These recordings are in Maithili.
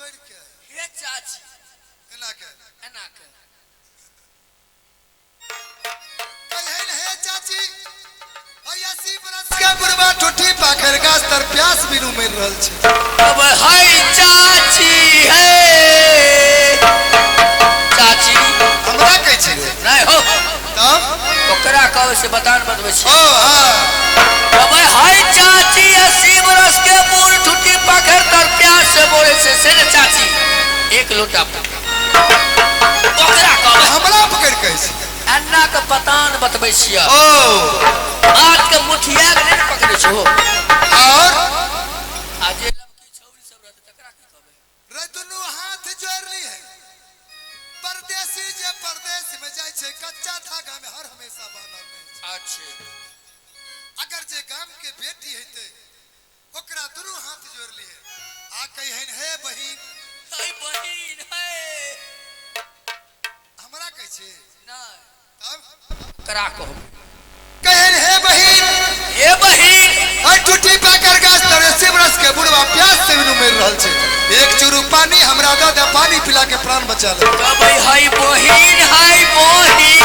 जोड़ के। हे चाची। एना के। एना के। कहिन हे चाची, 80 बरस के बुढ़वा ठुठी पाखर गाछ तर प्यास बिनु मरि रहल छै। अब हाय चाची, हे चाची। हमरा कहै छी रे? नहीं हो। तब? ओकरा कहबै से बतान बतबै छी। ओ हाँ। अब हाय चाची, 80 बरस के बूढ़ ठुठी पाखर तर प्यास से बोले से से ने चाची एक लोटा ओकरा कहबै। हमरा पकड़ कहै छी? अन्ना के पतान बतबै छियै। ओ हाथ के मुठिया के नहीं पकड़ै छो। और आ जे लड़की छौरी सब रहतै तकरा की कहबै? रे दुनू हाथ जोड़ ली है। परदेसी जे परदेश में जाइ छै कच्चा धागा में हर हमेशा बांधल रहै छै। अच्छे। अगर जे गाम के बेटी हेतै ओकरा दुनू हाथ जोड़ ली है आ कहिन हे बहिन। हे बहिन हे। हमरा कहै छी? नहीं। तब? ओकरा कहबै। कहिन हे बहिन। हे बहिन। हर टूटी पाकर गाछ तर 80 बरस के बुढ़वा प्यास से बिनु मरि रहल छै। एक चूरू पानी हमरा दऽ दे, पानी पिला के प्राण बचा ले। कहबै हाय बहिन, हाय बहिन,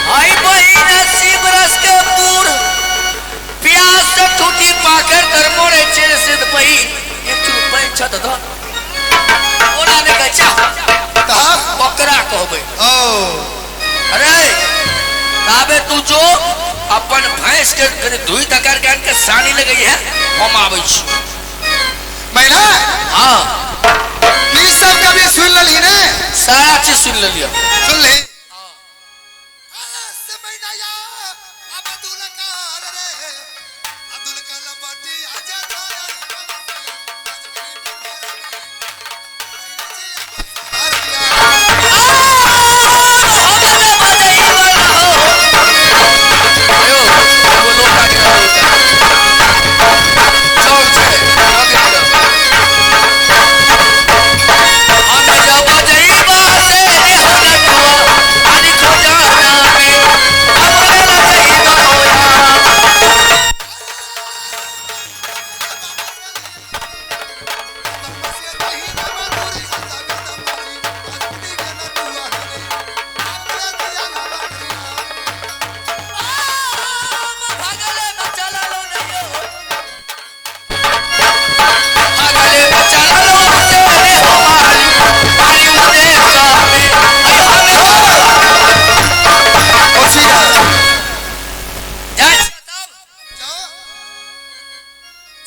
हाय बहिन, 80 बरस के बूढ़ प्यास से टूटी पाकर तर मरे छै से बहिन एक चूरू पानि छ तऽ दऽ। ओना नहि कहै छै। तब? ओकरा कहबै। ओ अरे ताबे तू जो अपन भैंस के कनि धुई धकार के आनि के सानी लगै है, हम आबै छी। मैना? हाँ। ई सब कभी सुन लेलही ने? सारा चीज सुन लेलियै। सुन लही? हाँ। से मैना या अब्दुल काल रे, अब्दुल काल बाटी आजा थारा।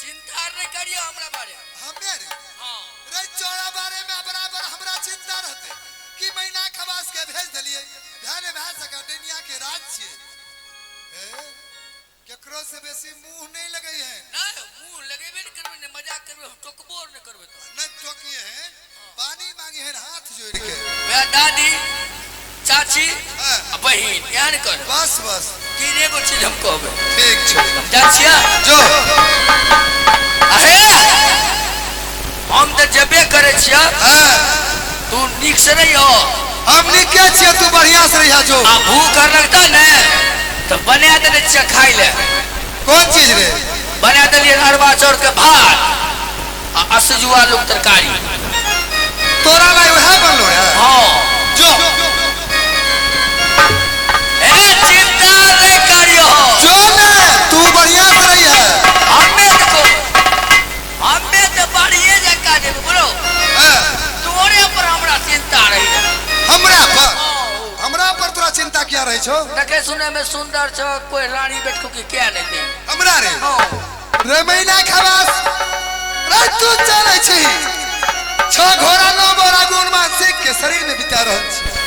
चिंता नहीं करियो हमरा बारे। हमे रे? रे चोरा बारे में बराबर हमरा चिंता रहते कि महीना खबास के भेज देलिए ध्यान भए सका दुनिया के राज छिए। ए केकरो से बेसी मुंह नहीं लगई है। नहीं मुंह लगेबे नहीं करबे, नहीं मजाक करबे, हम टोकबो नहीं करबे तो। नहीं टोकिए है, पानी मांगे है हाथ जोड़ के। वे दादी चाची हाँ। बहिन यान कर। बस बस तीने गो चीज हम कहबे। ठीक छै। चाचिया जो अरे हम तो जबे करे छिया। हाँ। तू नीक से रही हो। हम नीके छियै, तू बढ़िया से रहिया जो। आ भूख लगता ने तो बना देने छियै खाइ ले। कौन चीज रे? बना देलियै अरबा चाउर के भात आ असजुआ आलू के तरकारी। तोरा लाई वएह बनलो रे? हाँ। जो ए चिंता नहीं करियो। जो ने तू बढ़िया से रहिया। हमें देखो हमें तो बढ़िए जका देब बोलो। हाँ। तोरे पर हमरा चिंता रही। हमरा पर? हमरा पर तोरा चिंता किया रही छौ? देखे सुने में सुंदर छौ, कोई रानी बैठको के क्या नहीं दे। हमरा रे? हाँ। रे महीना खबास रे तू चलै छी 6 घोड़ा 9 बोरा गुण मान सीख के शरीर में बिता रहल छी।